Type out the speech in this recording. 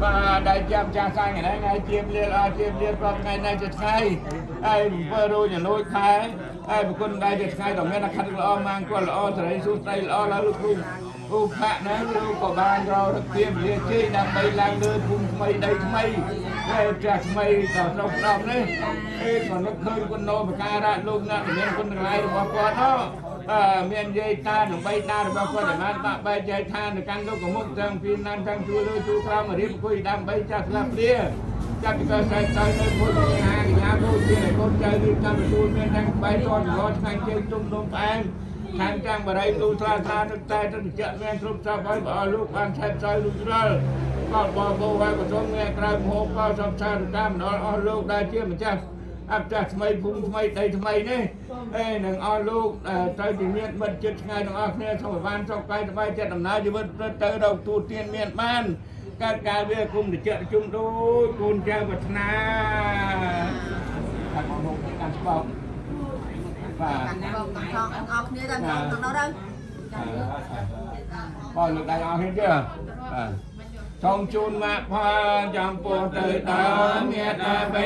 បាទដែលចាំចាស់សាញ់ថ្ងៃថ្ងៃជាមលាលអជាមលាលប្រាប់ថ្ងៃនេះជាថ្ងៃហើយ7រោចលួចខែហើយប្រគុណដែលជាថ្ងៃដ៏មានអខិតល្អម៉ាងគាត់ល្អសេរីសួស្តីល្អឡើយលោកគ្រូឧបៈហ្នឹងលោកក៏បានរកទៀមលាជ័យដើម្បីឡើងលើភូមិថ្មីដីថ្មីហើយផ្ទះថ្មីដល់ស្រុកផ្ដំនេះអេក៏នឹកឃើញគុណោបការៈលោកអ្នកមានគុណទាំងឡាយរបស់គាត់នោះ អឺមានយាយតានិងបីតារបស់គាត់ដែលបានបាក់បែកចែកឋានទៅកាន់លោកមុខទាំងពីណានទាំងជួរលើជួរក្រោមរៀបអង្គុយដើម្បីចាស់ស្លាប់ព្រាចាប់ពីកសែតទៅនៅពុទ្ធហាកញ្ញាពុទ្ធជាកូនចៅរៀបចំទទួលមានទាំងបែកតនរថ្ងៃជើងទុំនំផ្អែមថែមទាំងបរិយទូស្លាស្លាទឹកតែទឹកត្រជាក់មានគ្រប់សពហើយបើលោកបានថែមចៅលុចរាល់ក៏បបោហើយក៏សូមមានក្រៅមហោក៏សំសានកម្មដល់អស់លោកដែលជាម្ចាស់ អបចាស់ថ្មីភូមិថ្មីដីថ្មីនេះអេនឹងអស់លោកត្រូវជាញាតិមិត្តជិតឆ្ងាយទាំងអស់គ្នាសូមឲ្យបានសុខកាយសប្បាយចិត្តដំណើរជីវិតទៅរកទូទានមានបានកើតកាលវាគុំតិចជុំដូចកូនចៅប្រាថ្នាខាងបងលោកកាន់ស្បោកបាទ កាន់បងទាំងថងទាំងអស់គ្នាទាំងទាំងនោះទៅ បងលើកដៃអស់គ្នាទេបាទសូមជូនម៉ាក់ផលចំពោះទៅដល់មេត្តាបិ